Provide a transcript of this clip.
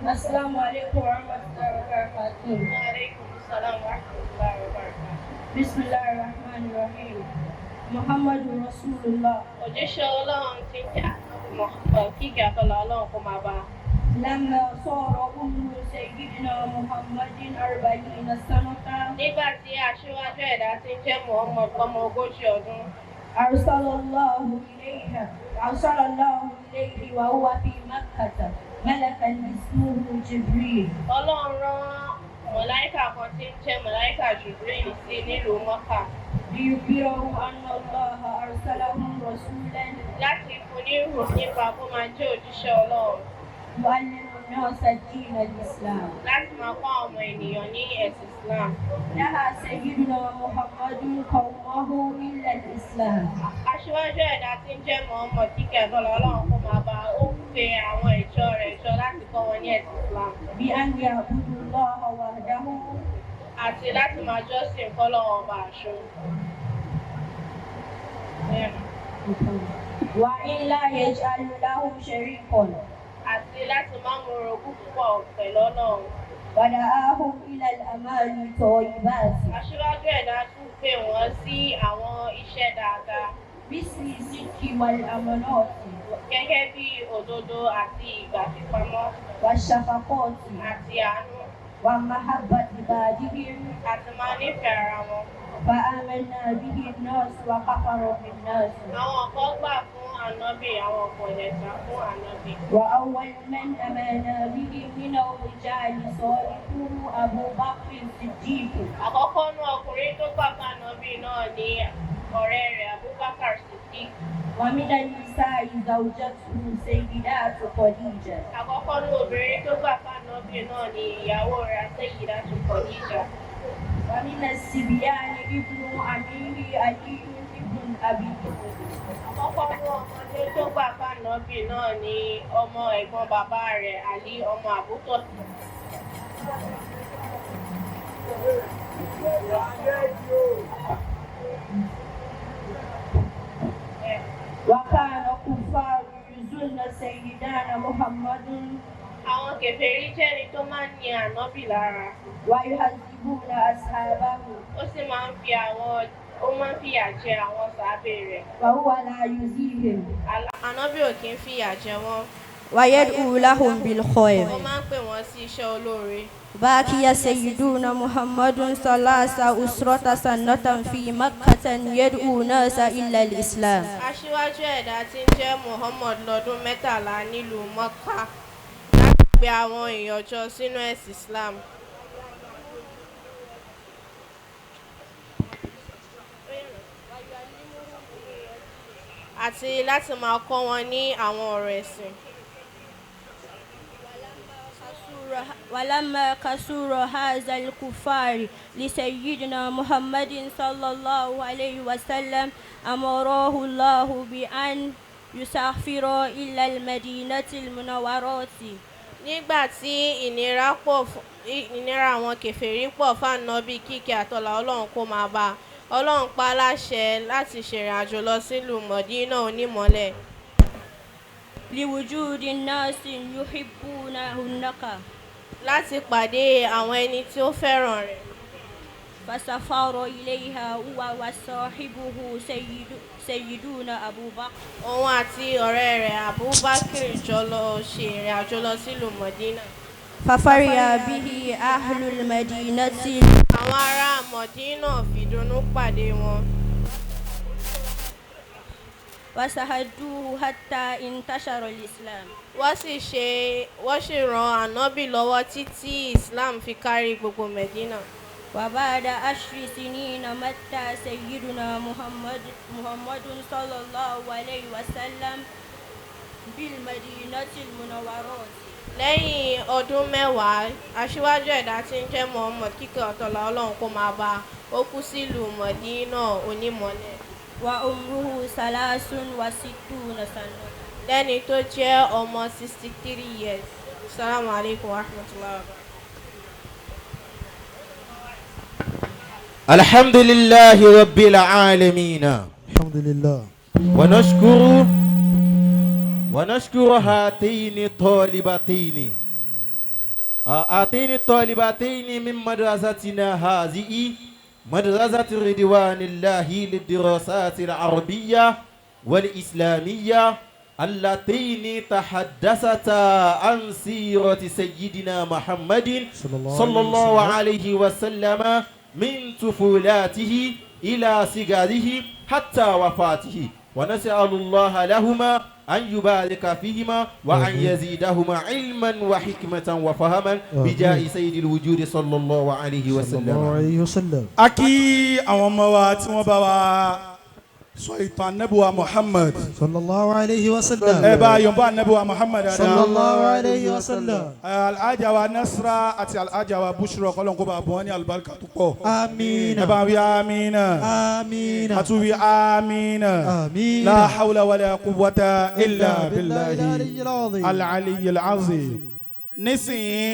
السلام عليكم ورحمة الله وبركاته. Aleykum salaam wa rahmatullahi wa barakatuh. بسم الله الرحمن الرحيم. محمد رسول الله. Òjíṣẹ́ Ọlọ́run tí ń jẹ́ Ànábì Muhammad, kíkẹ́ àtọ́lá Ọlọ́run kó máa bá a. لما صار عمر سيدنا محمد 40 سنة، Nígbà tí aṣíwájú ẹ̀dá tí ń jẹ́ Muhammad ọmọ 40 ọdún, أرسل الله إليه وهو في مكة ملكا اسمه جبريل. Ọlọ́run rán mọ̀láìkà kan tí ń jẹ́ mọ̀láìkà Jibril sí nílùú Mọ́kà ليخبره أن الله أرسله رسولا láti fún ní ìrò nípa kó máa jẹ́ òjíṣẹ́ Ọlọ́run يعلم الناس الدين الإسلام. láti máa kọ́ àwọn ọmọ ènìyàn ní ẹ̀sìn Islam. دعا سيدنا محمد قومه إلى الإسلام. Aṣíwájú ẹ̀dá tí ń jẹ́ Muhammad, kíkẹ́ àtọ́lá Ọlọ́run kó máa bá a, ó pe àwọn ìjọ rẹ̀ jọ láti kọ́ wọn ní ẹ̀sìn Islam بأن يعبدوا الله وحده àti láti máa jọ́sìn fọ́lọ́run ọba àṣọ. وأن لا يجعلوا له شريكا. Àti láti má mú orogún púpọ̀ pẹ̀lú Ọlọ́run. ودعاهم إلى الأعمال الطيبات Aṣíwájú ẹ̀dá tún pè wọ́n sí àwọn iṣẹ́ dáadáa مثل الصدق والأمانات gẹ́gẹ́ bí òdodo àti ìgbà fipamọ́ والشفقات àti àánú ومحبة بعضهم. àti máa nífẹ̀ẹ́ ara wọn. فآمنا به الناس وكفر بالناس. Àwọn kan gbà fún Ànábì, àwọn kan dẹ̀ gbà fún Ànábì. وأول من آمن به من الرجال صاحبه أبو بكر الصديق. Àkọ́kọ́ nú ọkùnrin tó gbà fún Ànábì náà ni ọ̀rẹ́ rẹ̀ Abubakar Siddiq. ومن النساء زوجته سيدات خديجة. Àkọ́kọ́ nú obìnrin tó gbà fún Ànábì náà ni ìyàwó rẹ̀ Sayyidatu Khadija. ومن الصبيان ابن عمه علي بن أبي طالب. Àkọ́kọ́ nú ọmọdé tó gbà fún Ànábì náà ni ọmọ ẹ̀gbọ́n bàbá rẹ̀ Àlí ọmọ Àbútọ̀. وكان كفار يؤذون سيدنا محمد Àwọn kèfèrí jẹ́ ẹni tó máa ń ní Ànábì lára. ويعذبون أصحابه. Ó sì máa ń fi àwọn ó máa ń fìyà jẹ àwọn sàábé rẹ̀. وهو لا يؤذيهم. Ànábì ò kí ń fìyà jẹ wọ́n. ويدعو لهم بالخير. Ó máa ń pè wọ́n sí iṣẹ́ olóore. بقي سيدنا محمد 13 سنة في مكة يدعو الناس إلى الإسلام. Aṣíwájú ẹ̀dá tí ń jẹ́ Muhammad lọ́dún 13 nílùú Mọ́kà láti pe àwọn èèyàn jọ sínú ẹ̀sìn Islam. Àti láti máa kọ́ wọn ní àwọn ọ̀rọ̀ ẹ̀sìn. ولما كثر هذا الكفار لسيدنا محمد صلى الله عليه وسلم، أمره الله بأن يسافر إلى المدينة المنورة. Nígbà tí ìnira àwọn kèfèrí pọ̀ fáànàbí, kíkẹ́ àtọlà Ọlọ́run kó máa bá a, Ọlọ́run pa á láṣẹ láti ṣèrìn àjò lọ sílùú Mọ̀dínà onímọ́lẹ̀ لوجود الناس يحبونه láti pàdé àwọn ẹni tí ó fẹ́ràn rẹ̀. فسافر إليها هو وصاحبه سيدنا أبو بكر. Òun àti ọ̀rẹ́ rẹ̀ Abubakar jọ lọ ṣe ìrìn àjò lọ sílùú Mọ̀dínà. ففرح به أهل المدينة. Àwọn ará Mọ̀dínà fìdùnnú pàdé wọn. وساعدوه حتى انتشر الإسلام. Wọ́n sì ran Ànábì lọ́wọ́ títí Islam fi kárí gbogbo Mẹ̀dínà. وبعد 10 سنين مات سيدنا محمد صلى الله عليه وسلم بالمدينة المنورة. Lẹ́yìn ọdún 10, aṣíwájú ẹ̀dá tí ń jẹ́ Muhammad, kíkẹ́ ọ̀tọ̀lá Ọlọ́run kó máa bá a, ó kú sílùú Mọ̀dínà onímọ́lẹ̀ وعمره 63 سنة. Lẹ́ni tó jẹ́ ọmọ 63 years. Salamu alaykum wa rahmatulahi wa barakatuh. الحمد لله رب العالمين. الحمد لله. ونشكر هاتين الطالبتين. هاتين الطالبتين من مدرستنا هذه، مدرسة رضوان الله للدراسات العربية والإسلامية، اللتين تحدثتا عن سيرة سيدنا محمد صلى الله عليه وسلم من طفولته إلى صغره حتى وفاته. ونسأل الله لهما أن يبارك فيهما وأن يزيدهما علما وحكمة وفهما بجاه سيد الوجود صلى الله عليه وسلم. عليه وسلم. A kí àwọn ọmọ wa tí wọ́n bá wa sọ ìtàn anabiwa Muhammad. صلى الله عليه وسلم. Ẹ bá yọ̀nbọ̀ anabiwa Muhammad صلى dáadáa. الله عليه وسلم. Alhaja wa Nasra àti alhaja wa Bushra, kọ́lọ́n kó bá bọ́ ní alibarika tó pọ̀. آمين. Ẹ bá wí amina. آمين. Àtúwí amina. آمين. La hawla wala quwwata illa بالله billahi العلي العظيم. al-aliyyil azim. Nísìnyí.